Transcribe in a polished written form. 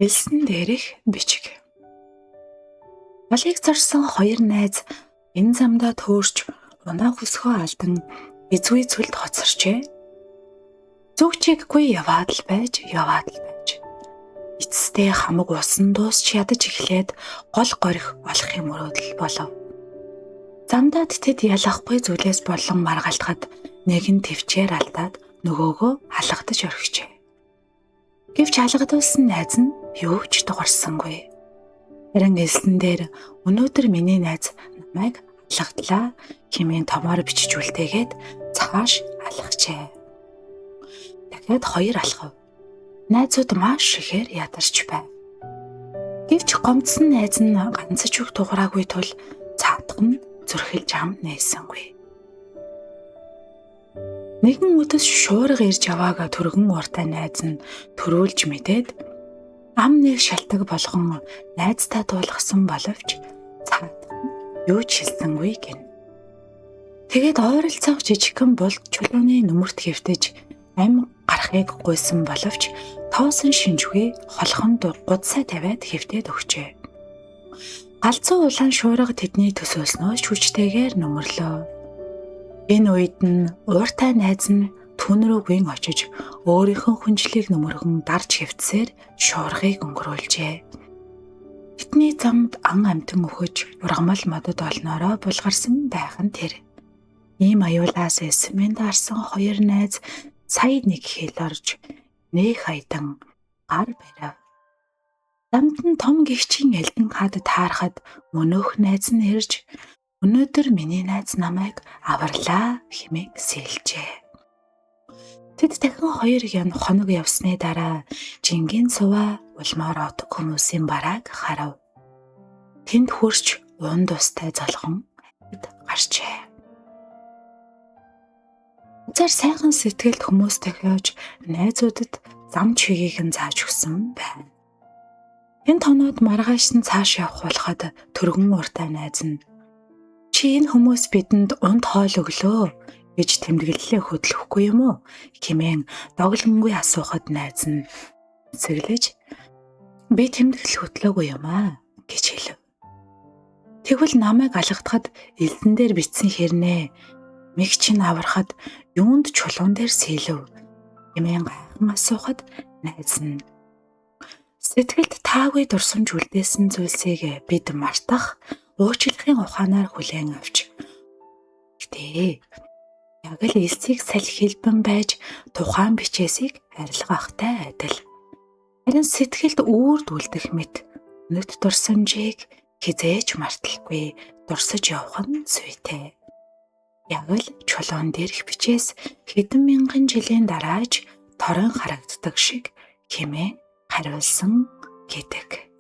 Элсэн дээрх бичиг. Голыг зорсон хоёр найз энэ замдаа төөрч унаа хөсгөө алдан эзгүй цөлд хоцорчээ. Зүг чиггүй яваад л байж, яваад л байж. Эцэстээ хамаг усан дуусч ядаж эхлээд гол горих олохын мөрөөдөл болов. Замдаад тэд ялахгүй зүйлээс болон маргалдахад нэг нь төвчээр алдаад нөгөөгөө алгадаж орхижээ. Гэвч алгадуулсан найз нь юу ч дугарсангүй. Харин элсэн дээр өнөөдөр миний найз намайг алгадлаа хэмээн томоор бичиж үлдээгээд цааш алхажээ. Дахиад хоёр алхав. Найзууд маш ихээр ядарч байв. Гэвч гомдсон найз нь ганц ч үг дугаараагүй тул цаадах нь зүрхэлж ам нээсэнгүй. Нэгэн өдөс шуурга ирж явааг түргэн ууртай найз нь төрүүлж мэдээд ам нэг шалтаг болгон найзтай дуулгасан боловч цаадах нь юу ч хэлсэнгүй гэнэ. Тэгээд ойролцоох жижигхэн булд чулууны нүмерт хэвтэж ам гарахыг гуйсан боловч тоосон шинжгүй холхон гудсаа тавиад хэвтээд өгчээ. Галзуу улаан шуурга тэдний төсөөлснөөс хүчтэйгээр нүмерлөө. Энэ үед нь ууртай найз нь түн рүү гүйн очиж өөрийнхөө хүнжлийг нүмергэн дарж хэвтсээр шуургыг өнгөрүүлжээ. Тэдний замд ан амьтан өхөж ургамал модод олноороо булгарсан байх нь тэр. Ийм аюулаас эсмэн дарсан хоёр найз сая нэг хэл орж нэх хайдан гар барив. Замд нь том гэгчийн элдэн хад таарахад мөнөөх найз нь ирж өнөөдөр миний найз намайг аварлаа хэмээн сэлжээ. Тэд дахин хоёр хоног явсны дараа жингийн суваа улмаар отог хүмүүсийн барааг харав. Тэнд хүрч уун дустай золгон амьд гарчээ. Зар сайхан сэтгэлд хүмүүс тохиож найзуудад зам чигийг нь зааж өгсөн байна. Энэ тоноод маргааш нь цааш явах болоход түргэн ууртай найз нь чи энэ хүмүүс бидэнд унт хоол өглөө гэж тэмдэглэлээ хөдлөхгүй юм уу хэмээн доглонгүй асуухад найз нь сэглэж би тэмдэглэл хөтлөөгүй юм аа гэж хэлв. Тэгвэл намайг алгадахад элдэн дээр бичсэн хэрнээ мэг чинь аврахад юунд чулуун дээр сэлв хэмээн гайхан асуухад найз нь сэтгэлд таагүй дурсамж үлдээсэн зүйлсийг бид мартах уучлахын ухаанаар хүлээн авч гэтээ яг л элсийг салхи хэлбэн байж тухайн бичээсийг арилгахтай адил. Харин сэтгэлд үүрд үлдэх мэт нүд дурсамжийг хизээж марталгүй дурсаж явах нь зүйтэй. Яг л чулуун дээрх бичээс хэдэн мянган жилийн дарааж торон харагддаг шиг хэмээн хариулсан гэдэг.